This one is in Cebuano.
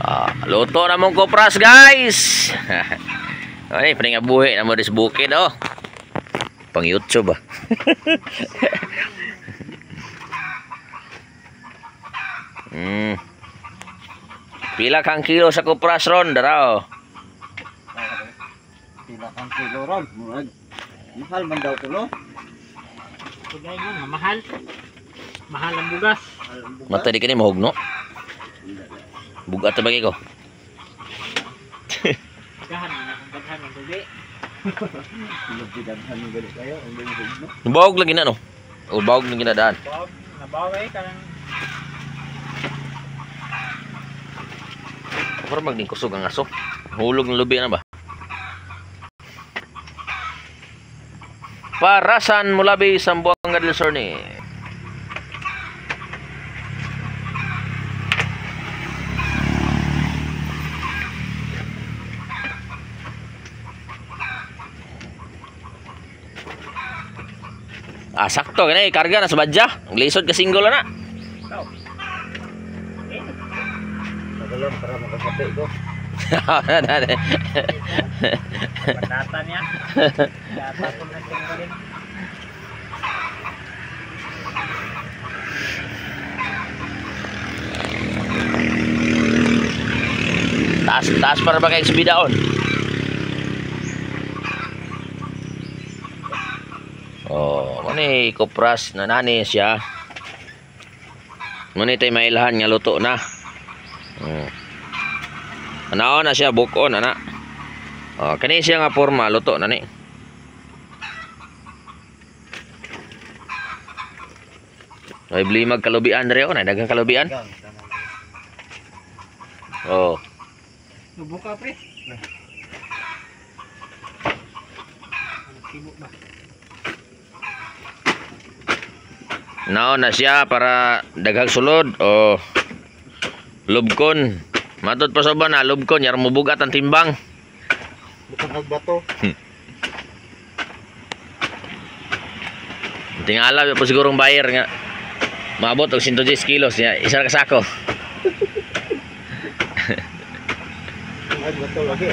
Ah, luto na mong kopras, guys. Ay, paningabuhi na mo dis bukid oh. Pang YouTube ah. Pila kang kilo sa kopras ron, dara oh. Pila kang kilo ron. Murag. Mahal man daw kuno. Pagay mo, mahal. Mahal ang bugas. Mahal ang bugas. Mata di kini mahugno. Bugat ta bagay ko. Daghan na akong daghan ng gabi. Lubi daghan ni gali kayo ang hugno. Bawog lagi na no. O bawog lagi na daan. Bawag, nabaway ka ng Pero magding kusog ang aso. Hulog ng lubi na ba? Parasan Mulabi, Zamboanga del Sur ni. Ah, sakto kani karga na sa badya. Ang lisod ka single na. tao. Nagalang para makasapi ko. Bandata niya. Data ko na tunggalin. Taas, taas para ba kayo subidaon? Oh, mani kopras na nani siya. Mani tay mailhan nga luto na. Anao na siya bukon ana. Oh, kani siya nga porma luto na ni. Ay blimag kalubian dre oh, na daghang kalubian. Oh. Nubuka pre. Kibo ba? Nao na siya para daghang sulod o lubkon. Matod pa sa uban na lubkon yar mobugat ang timbang. Bukod nagbato. Tingala pa sigurong buyer nga maabot og 110 kilos niya isa ka sako. Nagbato lagi.